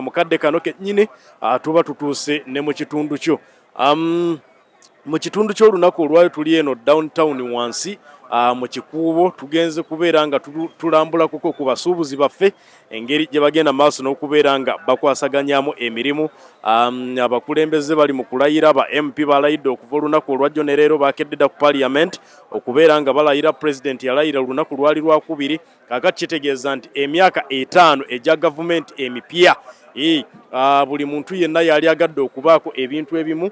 Mu kadde kano kennyini tuba tutuuse ne mu kitundu kyo. Mu kitundu ky'olunaku olwayo tuli eno downtown wansi mu Kikuubo, tugenze kubeera nga tulambulakuko ku basuubuzi baffe engeri gye bagenda maaso n'okubeera nga bakwasaganyamu emirimu. Abakulembeze bali mu kulayira, ba MP balayidde okuva olunaku olwajjo ne leero bakedde dda ku parliament okubeera nga balayira. President yalayira olunaku lwali lwakubiri. Kaakati kitegeeza nti emyaka 5 egya gavumenti emipya, buli muntu yenna yali agadde okubaako ebintu ebimu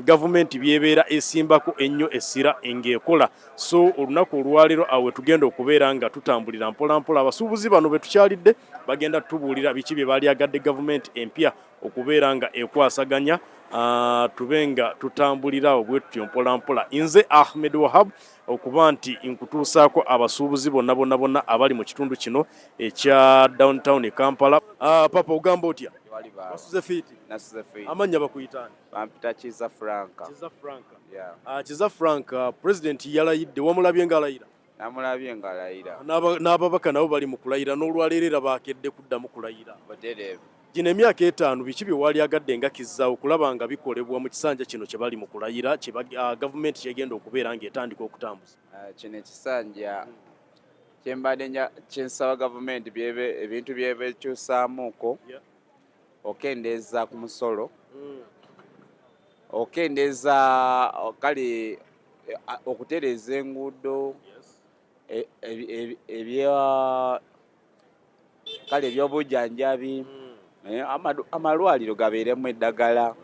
gavumenti byebeera esimbako ennyo essira ng'ekola. So olunaku olwaleero awo tugenda okubeera nga tutambulira mpolampola. Abasuubuzi bano be tukyalidde bagenda tubuulira biki bye baali agadde gavumenti empya okubeera nga ekwasaganya, tube nga tutambulira awo bwe tutyo mpolampola. Nze Ahmed Wahab, okuba nti nkutuusaako abasuubuzi bonna bonna bonna abali mu kitundu kino ekya downtown Kampala. Papa, ogamba otya? Wasuze fiiti? Amannya bakuyitaani? Bampita Kiza Franka. Kiza Franka. Kiza Franka, president yalayidde, wamulabye ng'alayira? Namulabye ng'alayira. N'ababaka nabo bali mu kulayira, n'olwaleero era bakedde kuddamu kulayira. Butereevu. Gino emyaka 5, biki bye waali agadde nga Kizza okulaba nga bikolebwa mu kisanja kino kye bali mu kulayira, kye gavumenti kyegenda okubeera ng'etandika okutambuza? Kino ekisanja kyembadde kyensaba gavumenti byebe ebintu byeba ekyusaamuko, okendeeza ku musolo, okendeeza kale okutereeza enguudo, ebya kale ebyobujjanjabi, amalwaliro gabeeremu eddagala,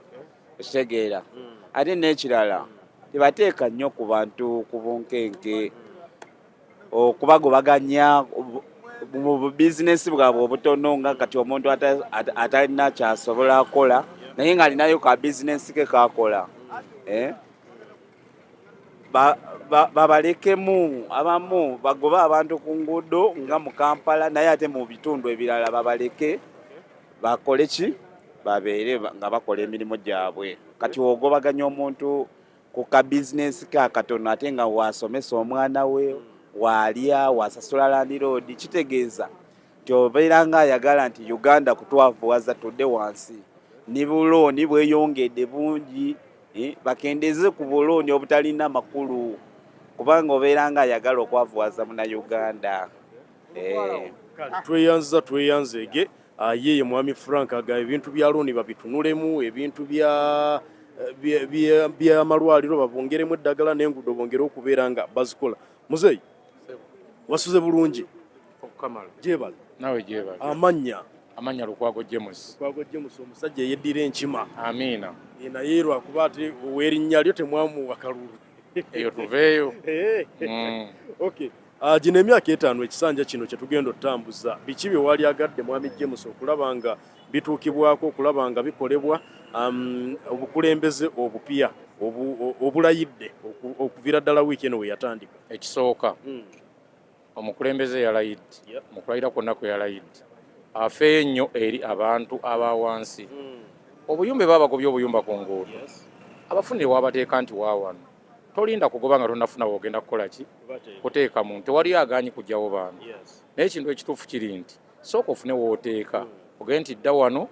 ekitegeera. Ate n'ekirala, tebateeka nnyo ku bantu ku bunkenke okubagobaganya mu bizinesi bwabwe obutono, nga kati omuntu atalina kyasobola akola naye ng'alinayo ka bizinesi ke kakola, eh? Babalekemu abamu bagobe abantu ku nguudo nga mu Kampala, naye ate mu bitundu ebirala babaleke bakole ki, babeere nga bakola emirimu gyabwe. Kati ogobaganya omuntu ku ka bizinesi ke akatono, ate nga wasomesa omwana we, waalya, wasasula landlord, kitegeeza nti obeera nga ayagala nti Uganda kutwavuwaza tudde wansi. Ne bulooni bweyongedde bungi, bakendeeze ku bulooni obutalina makulu, kubanga obeera nga ayagala okwavuwaza Munnayuganda. Tweyanza, tweyanzeege. Ye mwami Frank aga ebintu bya looni babitunulemu, ebintu by'amalwaliro babongeremu eddagala, n'enguudo bongere okubeera nga bazikola. Muzeeyi, wasuze bulungi? Okukamala. Gyebale. Nawe gyebale. Amannya? Amannya Lukwago James. Lukwago James, omusajja eyeddira enkima. Amiina. Naye lwakuba ate ow'erinnya lyo temwamuwa kalulu. Eyo tuveeyo. Okay. Gino emyaka 5, ekisanja kino kye tugenda otutambuza, biki bye wali agadde mwami James okulaba nga bituukibwako, okulaba nga bikolebwa obukulembeze obupya obulayidde okuviira ddala wiiki eno we yatandika? Ekisooka, omukulembeze yalayidde, mu kulayira kwonna kwe yalayidde, afeeyo nnyo eri abantu aba wansi. Obuyumba babagobye obuyumba ku nguudo, abafunire wabateeka nti waawano. Tolinda kugoba nga tonafuna wogenda kukola ki, kuteeka muntu. Tewali aganyi kujjawo bantu, naye ekintu ekituufu kiri nti sooka ofune wooteeka, ogende nti dda wano,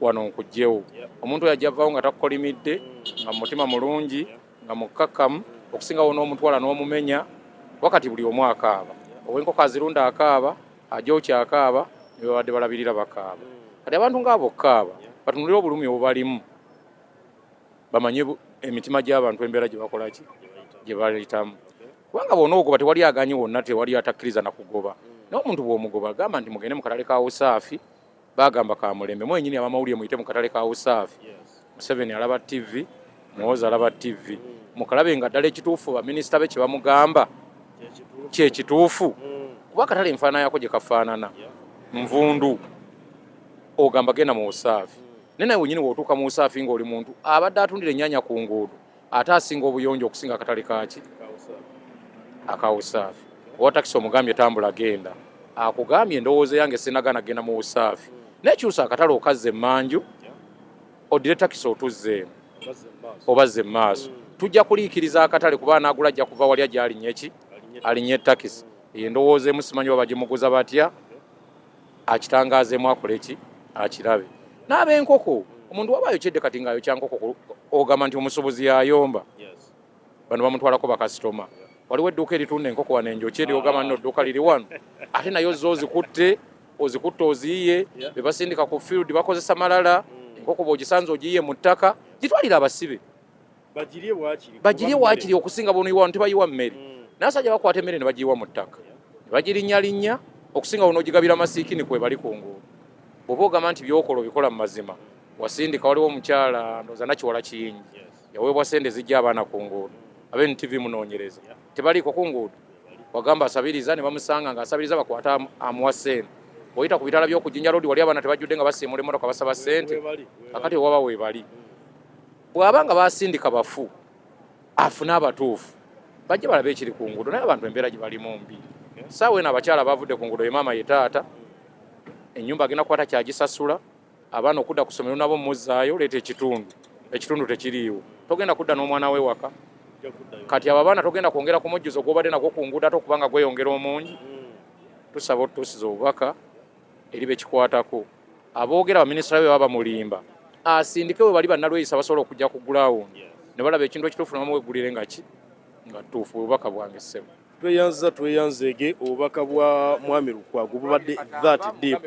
wano nkugjewo. Omuntu oyo ajja vaawo nga takukolimidde, nga mu mutima mulungi, nga mukkakkamu, okusingawo n'omutwala n'omumenya. Wakati buli omu akaaba, ow'enkoko azirunda akaaba, ajokya akaaba, ne babadde balabirira bakaaba. Kati abantu ngaabo okukaaba, batunulire obulumi obubalimu, bamanye emitima gy'abantu embeera gye bakola ki, gye bayitamu. Kubanga bw'ona ogoba, tewali aganyi wonna, tewali atakkiriza na kugoba. Naye omuntu bw'omugoba, gamba nti mugende mu katale ka Usaafi, bagamba kamulembe mwenyini. Abamawulire muyite mu katale ka Usaafi. Museveni alaba TV, Muhoozi alaba TV, mukalabe nga ddala ekituufu baminisita be kye bamugamba kyekituufu, kuba akatale enfaanana yako gye kafaanana nvundu. Ogamba genda mu Usaafi, naye nawe wenyini w'otuuka mu Usaafi ng'oli muntu abadde atundira ennyaanya ku nguudo, ate asinga obuyonjo okusinga akatale kaki aka Usaafi. Owa takisi omugambye tambula genda, akugambye endowooza yange sinagana genda mu Usaafi, naye kyusa akatale okazza emmanju, oddire takisi otuzze eno obazze mu maaso. Tujja kuliikiriza akatale, kuba anaagula ajja kuva wali ajja alinye ki, alinye takisi. Eyo endowooza emu, simanyi oba bagimuguza batya, akitangazeemu akole ki. Akirabe n'ab'enkoko. Omuntu waba ayokyedde kati ng'ayokya nkoko, ogamba nti omusuubuzi yayomba, bano bamutwalako bakasitoma. Waliwo edduuka eritunda enkoko wano enjokye, eryogamba nno dduuka liri wano, ate nayo zo ozikutte, ozikutte oziyiye. Be basindika ku field bakozesa malala. Enkoko bw'ogisanze ogiyiye mu ttaka, gitwalire abasibe bagirye waakiri, bagirye waakiri, okusinga bonoyiwa wano tebayiwa mmere. Naye abasajja bakwata emmere ne bagiyiwa mu ttaka ne bagirinnyalinnya, okusinga wonoogigabira masiikini kwe bali ku nguudo. Bw'oba ogamba nti byokola obikola mu mazima, wasindika waliwo omukyala, ndowooza Nakiwala Kiyingi, yaweebwa sente zijja abaana ku nguudo. Abe NTV munoonyereza, tebaliiko ku nguudo? Wagamba asabiriza ne bamusanga ng'asabiriza, bakwata amuwa sente. Bw'oyita ku bitaala by'okujinja road, wali abaana tebajjudde nga basiimula emmotoka basaba sente? Kakati waba weebali, bw'aba nga basindika bafu, afune abatuufu bajje balabe ekiri ku nguudo. Naye abantu embeera gye balimu mbi. Saawa eno abakyala bavudde ku nguudo, ye maama, ye taata, ennyumba agenda kukwata kyagisasula, abaana okudda ku ssomero nabo muzzaayo, leeta ekitundu, ekitundu tekiriiwo, togenda kudda n'omwana we waka. Kati abo abaana togenda kwongera ku mujjuzo gw'obadde nagwo ku nguudo, ate okuba nga gweyongera omungi. Tusaba otutuusiza obubaka eri bekikwatako, aboogera baminisita be baba bamulimba, asindike we bali bannalweyisa basobola okujja ku ground ne balaba ekintu ekituufu ne bamuweggulire nga ki nga ttuufu. Obubaka bwange, ssebo. Tweyanza, tweyanzeege. Obubaka bwa Mwami Lukwago bubadde that deep.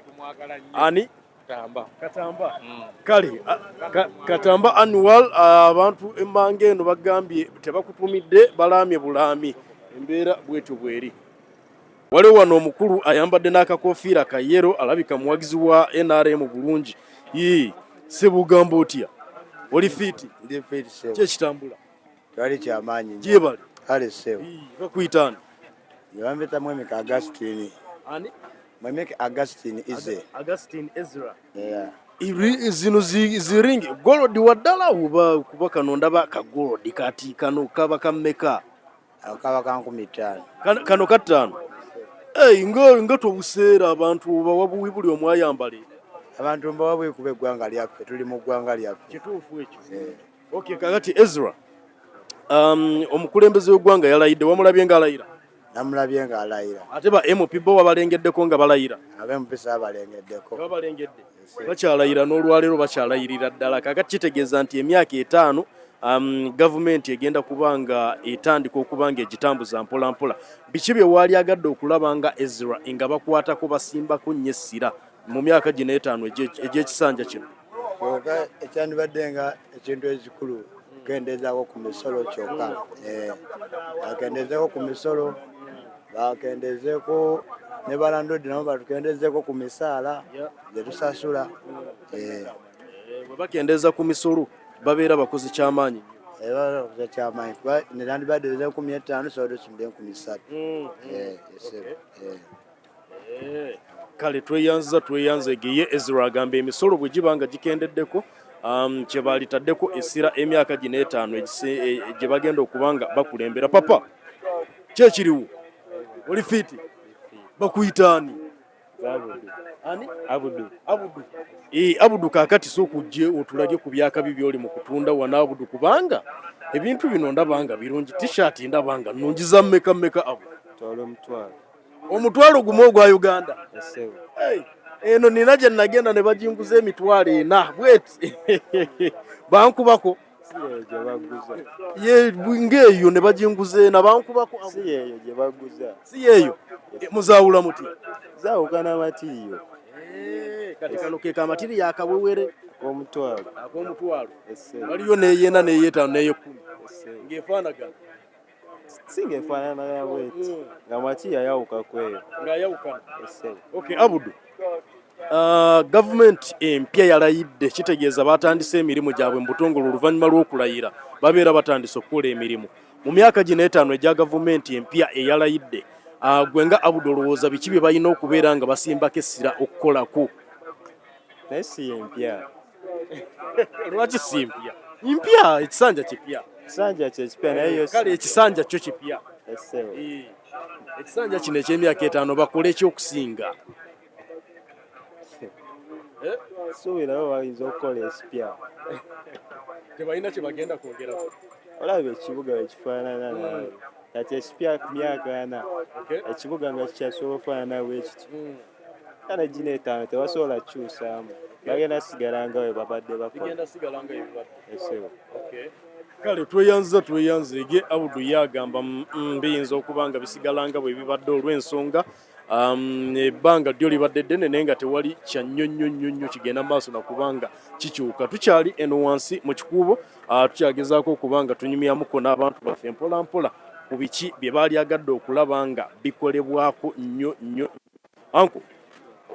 Ani? Katamba. Katamba. Kale Katamba Annual, abantu emmanga eno bagambye tebakutumidde, balaamye bulaami, embeera bwetyo bweri. Waliwo wano omukulu ayambadde n'akakofiira ka yellow, alabika muwagizi wa NRM bulungi. Ii, sebugamba otya, oli fit? Ndi fit, ssebo. Ki ekitambula? Twali kyamaanyi nnyo. Gyebale. Kale, ssebo. Bakuyitaani? Ne bampita Mwemike Augustine. Ani? Mwemike Augustine Ize. Augustine Ezra. Yeah. Zino ziringi gold waddala oba? Kuba kano ndaba ka gold, kati kano kaba kammeka? Ako kaba ka 5,000. Kano kataano. Hey, nga tobuseera, abantu obawa buwi, buli omu ayambale? Abantu mbawa bwe kuba eggwanga lyaffe, tuli mu ggwanga lyaffe. Kituufu ekyo. Eh. Okay, kakati Ezra, omukulembeze w'eggwanga yalayidde, wamulabye ng'alayira? Namulabye ng'alayira. Ate ba MP bo wabalengeddeko nga balayira? Ab'MP saabalengeddeko. Babalengedde, bakyalayira n'olwaleero, bakyalayirira ddala. Kakati kitegeeza nti emyaka 5 gavumenti egenda kuba nga etandika okuba nga egitambuza mpola mpola. Biki bye waali agadde okulaba nga Ezra nga bakwatako, basimbako nnyo essira mu myaka gino 5 egy'ekisanja kino? Kyokka ekyandibadde nga ekintu ekikulu kukendeezaako ku misolo kyokka. Eh, bakendeezeeko ku misolo, bakendeezeeko ne balandodi nabo batukendeezeeko ku misaala gye tusasula. Eh. Bwe bakendeeza ku misolo babeera bakoze kyamaanyi nnyo. Era bakoze kyamaanyi kuba nandibadde 5,000, sobola tusumba 3,000. Eh, ese- eh. Kale tweyanziza, tweyanzegeye. Ezra agamba emisolo bwe giba nga gikendeddeko, kye balitaddeko essira emyaka gino 5 gye bagenda okuba nga bakulembera. Papa, ki ekiriwo? Oli fit? Bakuyitaani? Ani? Abudu. Abudu. Eh, Abudu, kaakati sooka ojje otulage ku byakabi by'oli mu kutunda wano, Abudu, kubanga ebintu bino ndaba nga birungi. T-shirt ndaba nga nnungi. Za mmeka mmeka, Abudu? Twala 100. 1,000 ogwa Uganda? Esebo. Hey, eno nina gye nagenda ne baginguza 4,000 bweti, bankubako. Si yeyo gye baguza. Ye ng'eyo ne baginguza ena, bankubako. Si yeyo gye baguza. Si yeeyo? Eh, muzaawula muti? Zaawukana material. Kati kano ke ka material akawewere? 100. Ak'omutwalo. Esebo. Waliyo n'eyena, n'eyetaano, n'eyekumi? Esebo. Ng'efaanagana? Si ng'efaanana bweti, nga material yawuka ku eyo. Ng'ayawukana. Esebo. Okay, Abudu, gavumenti empya yalayidde, kitegeeza batandise emirimu gyabwe mu butongole. Oluvannyuma lw'okulayira babeera batandise okukola emirimu. Mu myaka gino 5 egya gavumenti empya eyalayidde, gwe nga Abudu olowooza biki bye balina okubeera nga basimbako essira okukolako? Naye si yempya. Lwaki si mpya? Mpya, ekisanja kipya. Kisanja kyekipya, naye yo. Kale ekisanja kyo kipya. Esebo. Eh, ekisanja kino eky'emyaka 5 bakole ekyokusinga. Suubirayo bayinza okukola ekipya. Tebalina kye bagenda kwongerako? Olaba ekibuga wekifaanana naawe kati ekipya ku myaka 4, ekibuga nga kikyasobola okufaanana bwe kityo, kale gino 5 tebasobola kukyusaamu. Bagenda sigala nga bwe babadde bakola. Bigenda sigala nga bibadde. Esebo. Okay. Kale tweyanziza tweyanzeege Audu yagamba biyinza okuba nga bisigala nga bwe bibadde olw'ensonga ebbanga ddyo libadde ddene naye nga tewali kya nnyo nnyo nnyo nnyo kigenda maaso nakubanga kikyuka. Tukyali eno wansi mu kikuubo, tukyagezaako okuba nga tunyumyamuko n'abantu baffe mpola mpola ku biki bye baalyagadde okulaba nga bikolebwako nnyo nnyo. Anko,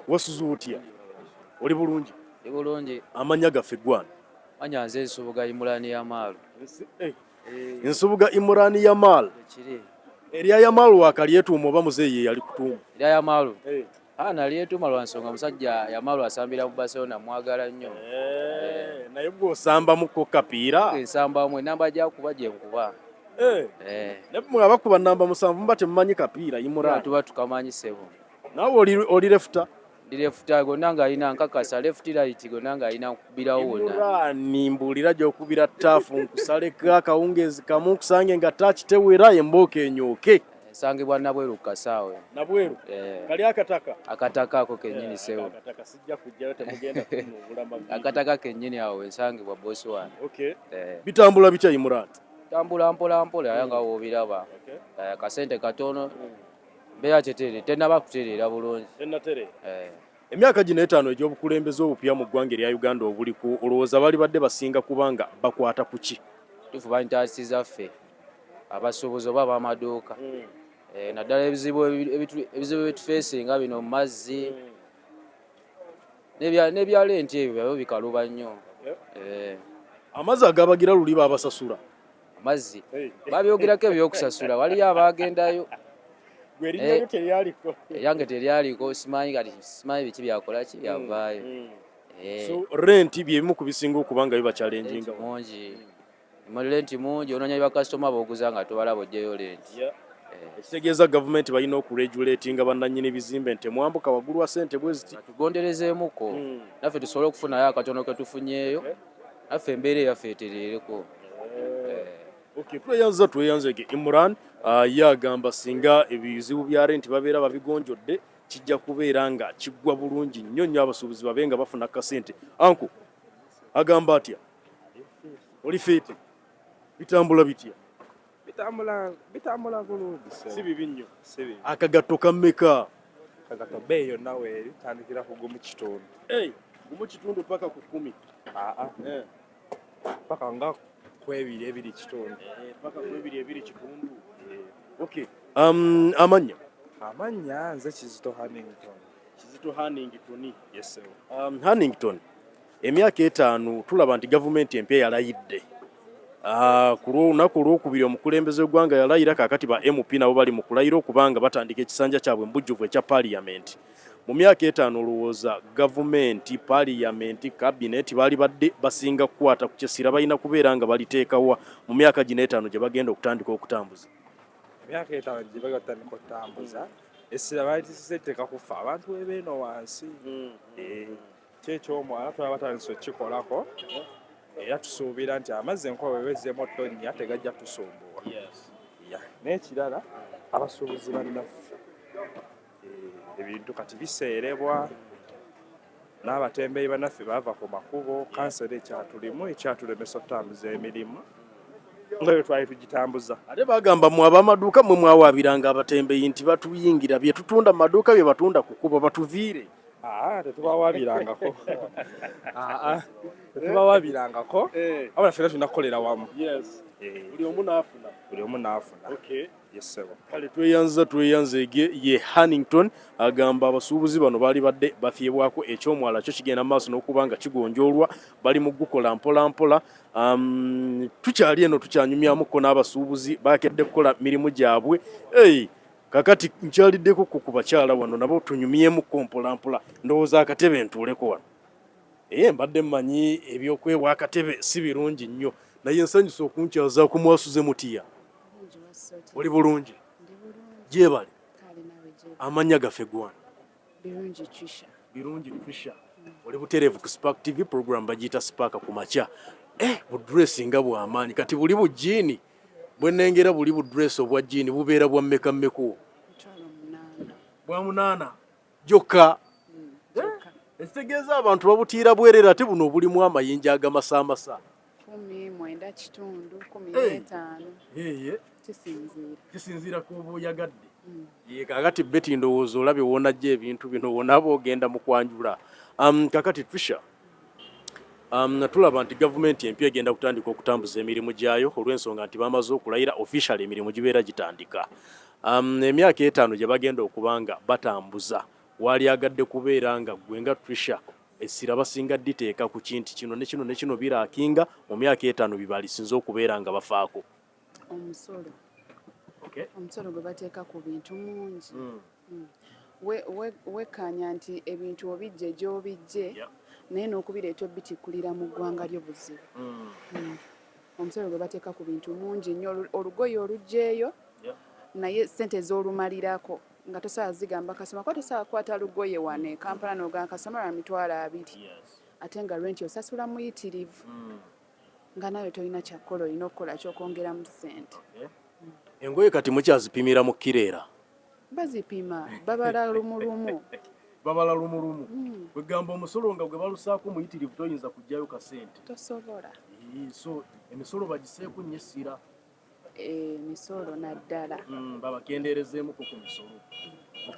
wasuze otya? Oli bulungi? Ndi bulungi. Amannya gaffe gwana? Manya nze Nsubuga Imurani Yamalu. Nsubuga Imurani Yamal. Ekiri. Erya Yamal wakalyetuuma oba muzeeyi ye yali kutuuma? Erya Yamalu. Ah, nalyetuuma lwa nsonga musajja Yamalu asambira mu Barcelona, mwagala nnyo. Naye gwe osambamuko kapiira? Nsambamu, enamba gyakuba gye nkuba. Naye mwe abakuba namba 7 muba temumanyi kapiira Imurani? Tuba tukamanyi ssebo. Naawe oli lefuta? Ndi lefuta, gonna ng'alina nkakasa, left right gonna ng'alina nkubirawo wonna. Imurani mbuulira gy'okubira ttaafu nkusaleko akawungeezi kamu nkusange nga taaki tewera embooka enyooke. Nsangibwa Nabweru ku kasaawe. Nabweru? Kali akataka? Akataka ako kennyini ssebo. Akataka sijja kujjayo temugenda kunuubula maviivi. Akataka kennyini awo wensangibwa bosi wange. Bitambula bitya Imurani? Tambula mpola mpola era nga w'obiraba. Akasente katono. Mbeera kyeteere, tennaba kutereera bulungi. Tennatereera. Emyaka gino 5 egy'obukulembeze obupya mu ggwanga erya Uganda obuliko, olowooza bali badde basinga kubanga bakwata ku ki? Tufu bantaasiza ffe abasuubuzi oba ab'amaduuka. Naddala ebizibu ebitufeesinga bino mu mazzi, n'ebya renti ebyo byabyo bikaluba nnyo. Amazzi agabagira luli babasasula? Amazzi babyogerako ebyokusasula, waliyo abaagendayo. Gwe erinnya lyo teryaliko. Eryange teryaliko, simanyi kati, simanyi biki byakola ki byavaayo. So renti bye bimu ku bisinga okuba nga biba challenging. Renti mungi. Renti mungi, onoonya ba customer b'oguza nga tobalaba oggyeyo renti. Ekitegeeza gavumenti balina okuregulatinga bannannyini bizimbe nti temwambuka waggulu wa ssente bwe ziti. Tugonderezeemuko naffe tusobole okufunayo akatono ke tufunyeeyo, naffe embeera eyaffe etereereko. Okay, tweyanzege Imran, ye agamba singa ebizibu bya renti babeera babigonjodde kijja kubeera nga kiggwa bulungi nnyo nnyo abasuubuzi babe nga bafuna kasente. Anko agamba atya? Oli fiiti? Bitambula bitya? Bitambula bulungi ssebo. Si bibi nnyo. Si bibi. Akagatto kammeka? Akagatto bbeeyi yonna weeri, tandikira ku gumu kitundu. Hey, gumu kitundu paka ku 10. Aa. Paka nga ku ebiri ebiri kitundu. Paka ku ebiri ebiri kitundu. Okay. Amannya? Amannya nze Kizito Hannington. Kizito Hannington. Yes sir. Hannington, emyaka 5 tulaba nti gavumenti empya yalayidde. Ku lunaku olwokubiri omukulembeze w'eggwanga yalayira, kaakati ba MP nabo bali mu kulayira okubanga batandika ekisanja kyabwe mu bujjuvu ekya parliament. Mu myaka 5 olowooza gavumenti, parliament, cabinet baali badde basinga kukwata ku kyessira balina kubeera nga baliteekawa mu myaka gino 5 gye bagenda okutandika okutambuza? Emyaka 5 gye bagenda okutandika okutambuza, essira balitisse ku ffe abantu b'eno wansi. Ki eky'omwala tulaba batandise okukikolako, era tusuubira nti amazzi enkuba bwe bezzeemu otonnya tegajja tusumbuwa. N'ekirala abasuubuzi bannaffe, ebintu kati biseerebwa, n'abatembeeyi bannaffe baava ku makubo, kansala ekyatulimu ekyatulemesa okutambuza emirimu nga bwe twali tugitambuza. Ate bagamba mmwe ab'amaduuka mmwe mwawaabiranga abatembeeyi nti batuyingira bye tutunda mu maduuka bye batunda ku kkubo batuviire. Tetubawaabirangako. Tetubawaabirangako. Wabula ffenna tulina kukolera wamu. Buli omu n'afuna. Buli omu n'afuna. Yes, sir. Kale tweyanzeege ye Hannington agamba abasuubuzi bano baali badde bafiibwako eky'omwala kyo kigenda maaso n'okuba nga kigonjoolwa, bali mu kugukola mpola mpola. Tukyali eno tukyanyumyamuko n'abasuubuzi bakedde kukola mirimu gyabwe. Hey, kakati nkyaliddeko ku bakyala wano nabo tunyumyemuko mpola mpola. Ndowooza akatebe ntuuleko wano. Mbadde mmanyi ebyokwewa akatebe si birungi nnyo, naye nsanyusa okunkyaza ku mwasuze mutiya. Oli bulungi? Gyebale. Amannya gaffe gwana? Birungi Trisha. Birungi Trisha. Oli butereevu ku Spark TV, program bagiyita Spark ku makya. Budress nga bw'amaanyi. Kati buli bu jean bwe nnengera buli bu dress obwa jean bubeera bwa mmeka mmeka? Mitwalo 8. Bwa 8 gyokka. Gyokka. Ekitegeeza abantu babutiira bwerere ate buno obulimu amayinja agamasaamasa. 19.5, 15. Kisinziira. Kisinziira ku oba oyagadde. Ye kakati Betty ndowooza olabye wonajja ebintu bino wonaaba ogenda mu kwanjula. Kakati Trisha, tulaba nti gavumenti empya egenda kutandika okutambuza emirimu gyayo olw'ensonga nti bamaze okulayira officially emirimu gibeera gitandika. Emyaka 5 gye bagenda okuba nga batambuza waalyagadde kubeera nga ggwe nga Trisha essira basinga dditeeka ku kinti kino ne kino ne kino biraakinga mu myaka 5 bye baalisinze okubeera nga bafaako. Omusolo. Okay. Omusolo gwe bateeka ku bintu mungi. Wekkaanya nti ebintu obijje gy'obijje, naye n'okubireeta obitikkulira mu ggwanga lyo buzibu. Omusolo gwe bateeka ku bintu mungi nnyo, olugoye oluggyeeyo, naye ssente z'olumalirako nga tosobola zigamba kasoma, kuba tosobola kukwata lugoye wano e Kampala n'ogamba kasoma lwa 20,000. Ate nga renti osasula muyitirivu. Nga nawe tolina kyakukola, olina okukola ky'okwongeramu ssente. Engoye kati mukyazipimira mu kireera? Bazipima, babala lumu lumu. Babala lumu lumu. Kwegamba omusolo nga gwe balusaako muyitirivu toyinza kuggyayo kasente. Tosobola. So emisolo bagiseeko nnyo essira. Emisolo naddala. Babakendeerezeemuko ku misolo.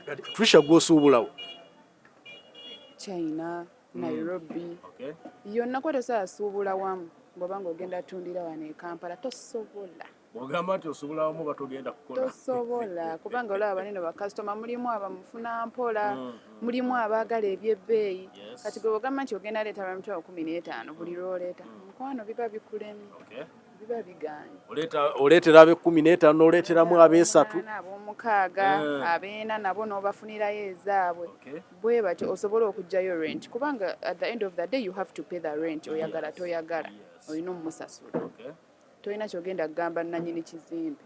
Kati Trisha gw'osuubulawo? China, Nairobi. Yonna kuba tosobola suubula wamu bw'oba ng'ogenda tundira wano e Kampala tosobola. Bw'ogamba nti osobola wamu oba togenda kukola. Tosobola kubanga olaba banene bakasitoma mulimu abamufuna mpola, mulimu abaagala eby'ebbeeyi. Kati gwe bw'ogamba nti ogenda leeta lwa 15,000 buli lw'oleeta, mukwano biba bikulemye. Biba bigaanye. Oleetera ab'ekkumi n'etaano n'oleeteramu ab'esatu. Ab'omukaaga, ab'ena nabo n'obafunirayo ezaabwe. Bwe batyo osobola okuggyayo rent kubanga at the end of the day you have to pay the rent, oyagala toyagala, olina omusasula. Tolina ky'ogenda kugamba nnannyini kizimbe.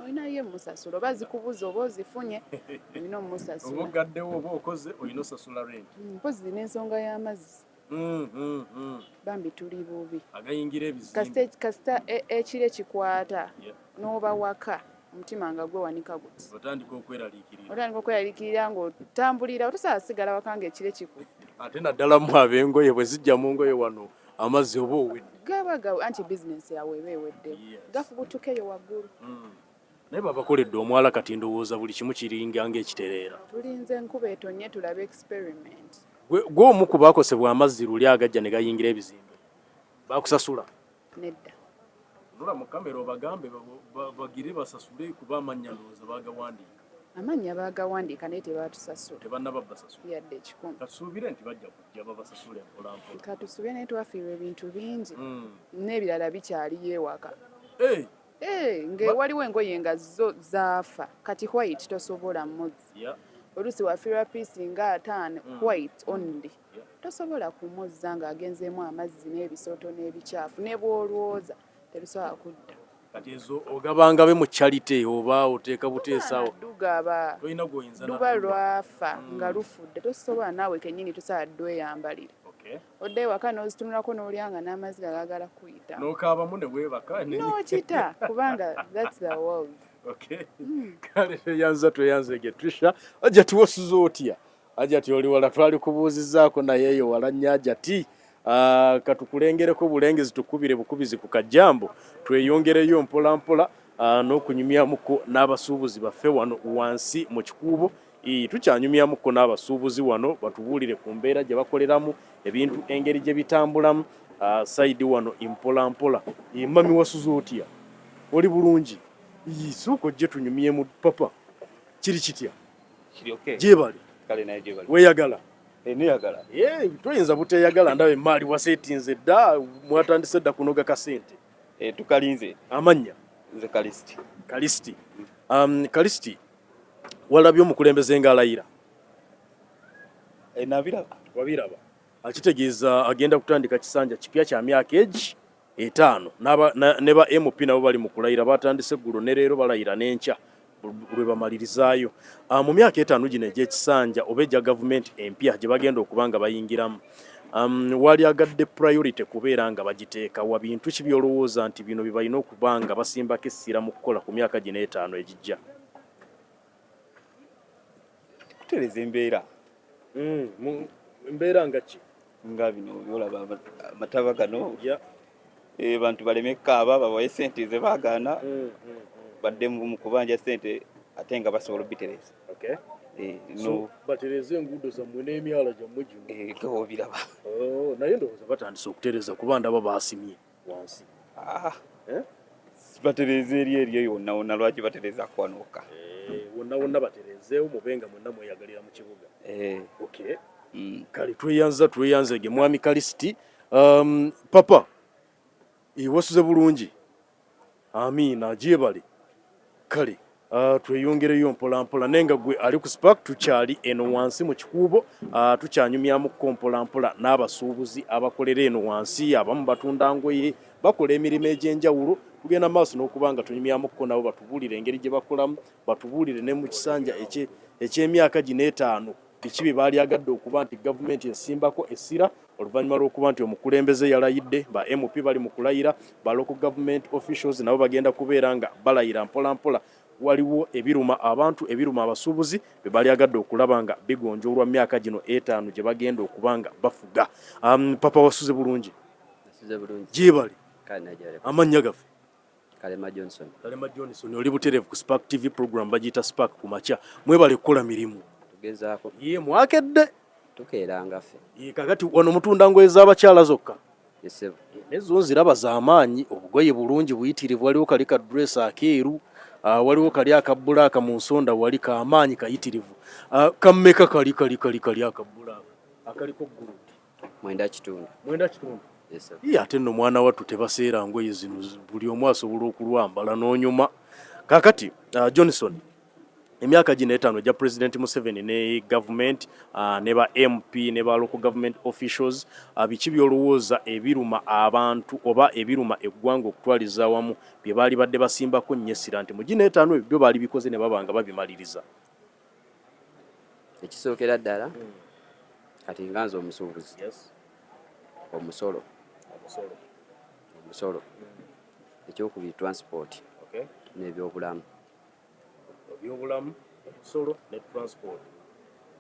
Olina ye musasula oba zikubuza oba ozifunye olina omusasula. Oba ogaddewo oba okoze olina osasula rent. Mpozi n'ensonga y'amazzi. Bambi tuli bubi. Agayingira ebizimbe. Kasita ekire kikwata n'oba waka omutima nga gwewanika guti. Otandika okweraliikirira. Otandika okweraliikirira ng'otambulira otosobola sigala waka ng'ekire kikutte. Ate naddala mu ab'engoye bwe zijja mu ngoye wano amazzi oba owedde. Gaba gawe anti bizinensi yawe eba ewedde. Gafubutuka eyo waggulu. Naye babakoledde omwala kati ndowooza buli kimu kiringa ng'ekitereera. Tulinze enkuba etonye tulabe experiment. Gwe omu ku baakosebwa amazzi luli agajja ne gayingira ebizimbe. Baakusasula? Nedda. Tunula mu kamera obagambe bagire basasule kuba amannya ndowooza baagawandiika. Amannya baagawandiika naye tebaatusasula. Tebannaba basasula. Yadde 1. Katusuubire nti bajja kujja babasasule mpola mpola. Katusuubire naye twafiirwa ebintu bingi. N'ebirala bikyaliyo ewaka. Nge waliwo engoye nga zo zaafa kati white tosobola muzza. Oluusi wafiirwa piisi nga 5 white only. Tosobola kumuzza ng'agenzeemu amazzi n'ebisooto n'ebikyafu ne bw'olwoza tebisobola kudda. Kati ezo ogabanga be mu charity oba oteeka buteesaawo? Dugaba. Tolina gw'oyinza na Duba lwafa nga lufudde tosobola naawe kennyini tosobola ddweyambalira. Odda ewaka n'ozitunulako n'olya nga n'amaziga gaagala kuyita. N'okaabamu ne weebaka. N'okita kubanga that's the world. Kale tweyanza tweyanzege Trisha. Ajja tiwasuza otya? Ajja ti oli wala twali kubuuzizzaako naye eyo wala nnyo ajja ti. Katukulengereko bulengezi tukubire bukubizi ku kajjambo tweyongereyo mpola mpola n'okunyumyamuko n'abasuubuzi baffe wano wansi mu kikuubo. Tukyanyumyamuko n'abasuubuzi wano batubuulire ku mbeera gye bakoleramu ebintu engeri gye bitambulamu sayidi wano mpola mpola. Mami wasuza otya? Oli bulungi? Sooka ojje tunyumyemu papa. Kiri kitya? Kiri okay. Gyebale. Kale naye gyebale. Weeyagala? Neyagala. Toyinza buteeyagala ndaba emmaali waseetinze dda, mwatandise dda kunoga kasente. Tukalinze. Amannya? Nze Kalisiti. Kalisiti. Kalisiti, walabye omukulembeze ng'alayira? Nabiraba. Wabiraba. Akitegeeza agenda kutandika kisanja kipya kya myaka egi 5. Ne ba MP nabo bali mu kulayira, batandise eggulo ne leero balayira n'enkya lwe bamalirizaayo. Mu myaka 5 gino egy'ekisanja oba egya gavumenti empya gye bagenda okuba nga bayingiramu, walyagadde priority kubeera nga bagiteeka wa bintu ki by'olowooza nti bino bye balina okuba nga basimbako essira mu kukola ku myaka gino 5 egijja? Kutereeza embeera. Embeera nga ki? Nga bino byolaba amataba gano abantu baleme kukaaba, babawe sente ze baagaana, badde mu kubanja sente ate nga basobola obitereeza. So batereeze enguudo zammwe n'emyala gyammwe gino. Nga obiraba. Oh, naye ndowooza batandise okutereeza kuba ndaba baasimye wansi. Ah, batereeza eri eriyo yonna wonna, lwaki batereeza kwano wokka? Wonna wonna batereezeewo mube nga mwenna mweyagalira mu kibuga. Okay. Kale tweyanza tweyanzege mwami Kalisiti. Papa wasuze bulungi? Amiina, gyebale. Kale tweyongereyo mpola mpola, naye nga gwe ali ku Spark, tukyali eno wansi mu Kikuubo, tukyanyumyamuko mpola mpola n'abasuubuzi abakolera eno wansi. Abamu batunda ngoye, bakola emirimu egy'enjawulo. Tugenda maaso n'okuba nga tunyumyamuko nabo, batubuulire engeri gye bakolamu, batubuulire ne mu kisanja eky'emyaka gino 5 biki bye baalyagadde okuba nti gavumenti esimbako essira, oluvannyuma lw'okuba nti omukulembeze yalayidde, ba MP bali mu kulayira, ba local government officials nabo bagenda kubeera nga balayira mpola mpola. Waliwo ebiruma abantu, ebiruma abasuubuzi bye balyagadde okulaba nga bigonjoolwa mu myaka gino 5 gye bagenda okuba nga bafuga. Papa wasuze bulungi? Nasuze bulungi. Gyebale. Kale najale. Amannya gaffe? Kalema Johnson. Kalema Johnson, oli butereevu ku Spark TV, program bagiyita Spark ku makya. Mwebale kukola mirimu. Tugezaako. Ye mwakedde? Tukeeranga ffe. Ye kakati wano mutunda ngoye z'abakyala zokka? Yes, sebo. Nezo nziraba z'amaanyi, obugoye bulungi buyitirivu, waliwo kali ka dress akeeru, waliwo kali aka black mu nsonda wali k'amaanyi kayitirivu. Kammeka kali kali kali kali aka black akaliko gold? 9.5. 9.5. Yes, sir. Ye ate nno mwana wattu tebaseera ngoye zino, buli omu asobola okulwambala n'onyuma. Kaakati Johnson, emyaka gino 5 egya President Museveni ne government, ne ba MP ne ba local government officials, biki by'olowooza ebiruma abantu oba ebiruma eggwanga okutwaliza awamu bye baali badde basimbako nnyo essira nti mu gino 5 ebyo byo baali bikoze ne baba nga babimaliriza? Ekisookera ddala, kati nga nze omusuubuzi, omusolo. Omusolo. Ekyokubiri transport n'ebyobulamu. Ebyobulamu, omusolo ne transport.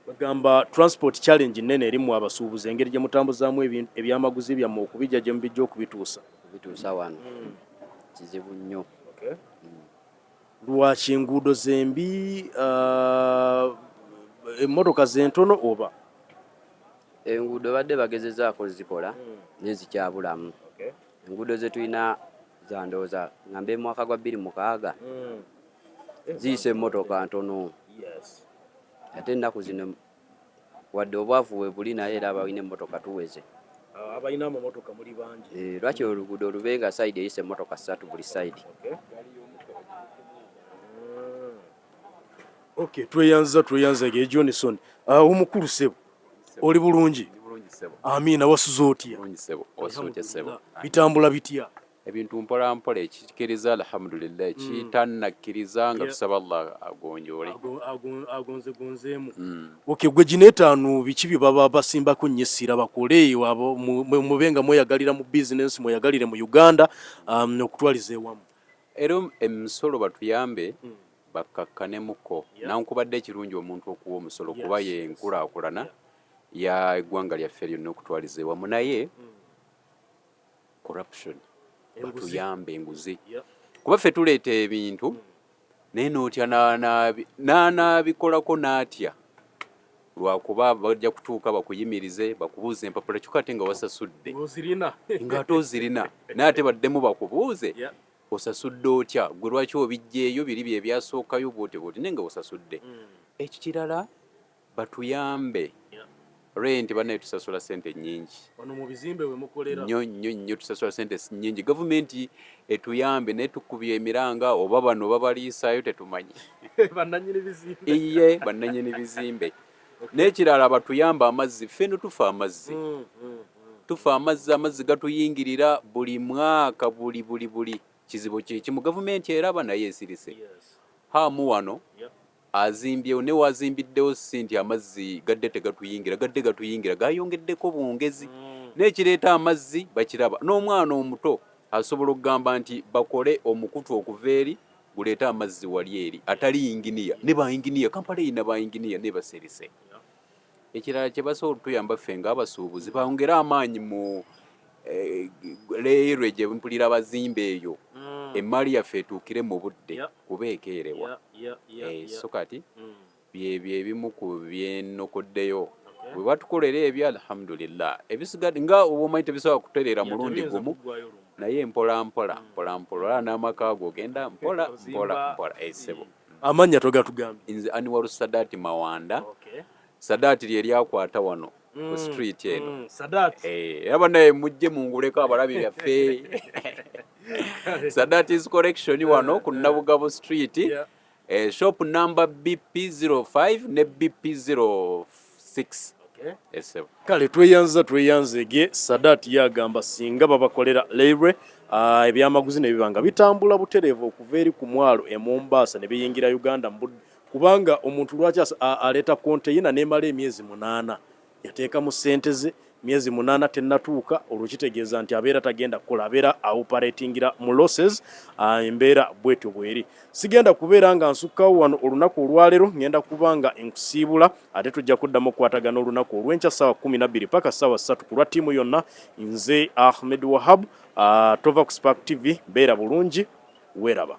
Bagamba transport challenge nnene erimu abasuubuzi, engeri gye mutambuzaamu ebyamaguzi byammwe okubijja gye mubijja okubituusa. Okubituusa wano kizibu nnyo. Lwaki enguudo zembi, emmotoka zentono oba? Enguudo badde bagezezaako zikola naye zikyabulamu. Enguudo ze tulina za ndowooza ngambe mwaka gwa 2006, ziyisa emmotoka ntono. Ate ennaku zino wadde obwavu we buli, naye era abalina emmotoka tuweze. Abalina amamotoka muli bangi. Lwaki oluguudo olube nga side eyisa emmotoka 3 buli side? Okay, tweyanza tweyanza ge Johnson. Omukulu ssebo, oli bulungi? Amiina, wasuze otya? Bitambula bitya? Ebintu mpola mpola, ekikiriza alhamdulillah, ekitannakkiriza nga tusaba Allah agonjoole. Agonze gonzeemu. Okay, gwe gino 5 biki bye baba basimbako nnyo essira bakole mube nga mweyagalira mu bizinensi, mweyagalire mu Uganda, okutwaliza ewamu? Era emisolo batuyambe bakkakkanemuko. Nankubadde ekirungi omuntu okuwa omusolo kuba ye nkulaakulana ya eggwanga lyaffe lyonna okutwaliza ewamu, naye corruption, batuyambe enguzi, kuba ffe tuleeta ebintu naye n'otya n'anaabikolako n'atya lwakuba bajja kutuuka bakuyimirize bakubuuze empapula, kyokka ate nga wasasudde, ng'ate ozirina, naye ate baddemu bakubuuze osasudde otya, gwe lwaki obijjeeyo biri bye byasookayo bwotyo bwoti, naye nga osasudde. Ekyo kirala, batuyambe rent. Bannaye tusasula sente nnyingi wano mu bizimbe we mukolera. Nnyo nnyo nnyo, tusasula sente nnyingi. Gavumenti etuyambe, naye tukubye emiranga, oba bano babaliisaayo tetumanyi. Bannannyini bizimbe. Iye bannannyini bizimbe. N'ekirala batuyambe amazzi, ffe no tufa amazzi, tufa amazzi, amazzi gatuyingirira buli mwaka, buli buli buli kizibu kyekimu. Gavumenti eraba naye esirise. Haamu wano azimbyewo, ne wazimbiddewo si nti amazzi gadde tegatuyingira, gadde gatuyingira, gayongeddeko bwongezi. N'ekireeta amazzi bakiraba, n'omwana omuto asobola okugamba nti bakole omukutu okuva eri guleete amazzi wali eri, atali yinginiya. Ne bayinginiya, Kampala erina bayinginiya, ne baserise. Ekirala kye basobola otuyamba ffe ng'abasuubuzi bongere amaanyi mu eh, leerwe gye mpulira bazimba eyo mm. emmali yaffe etuukire mu budde kuba ekeerewa. Eh, so kati mm. Byebyo ebimu ku byenokoddeyo bwe batukolera ebyo alhamdulillah ebisigadde nga omanyi tebisobola kutereera mulundi gumu naye mpola mpola mm. mpola mpola olaba n'amaka go ogenda mpola mpola mpola esebo eh, amannya togatugambye nze Anwaru Sadati Mawanda Sadati lye lyakwata wano ku mm, street eno mm, Sadati eh era banaye mujje munguleko abalabi byaffe Sadati's collection wano ku Nabugabo street yeah. Eh, shop number BP05 ne BP06 okay. Eh, kale tweyanza tweyanzege Sadat yagamba singa babakolera leirwe ah, ebyamaguzi ne biba nga bitambula butereevu okuva eri ku mwalo e Mombasa ne biyingira Uganda kubanga omuntu lwaki aleeta konteyina n'emala emyezi munaana yateekamu ssente ze myezi munaana tennatuuka olwo kitegeeza nti abeera tagenda kukola abeera aoperatingira mu losses ah, embeera bwetyo bweri sigenda kubeera nga nsukkawo wano olunaku olwaleero ngenda kuba nga nkusiibula ate tujja kuddamu okukwatagana olunaku olw'enkya ssaawa 12 paka ssaawa 3 ku lwa ttiimu yonna nze Ahmed Wahab ah, tova ku Spark TV beera bulungi weeraba.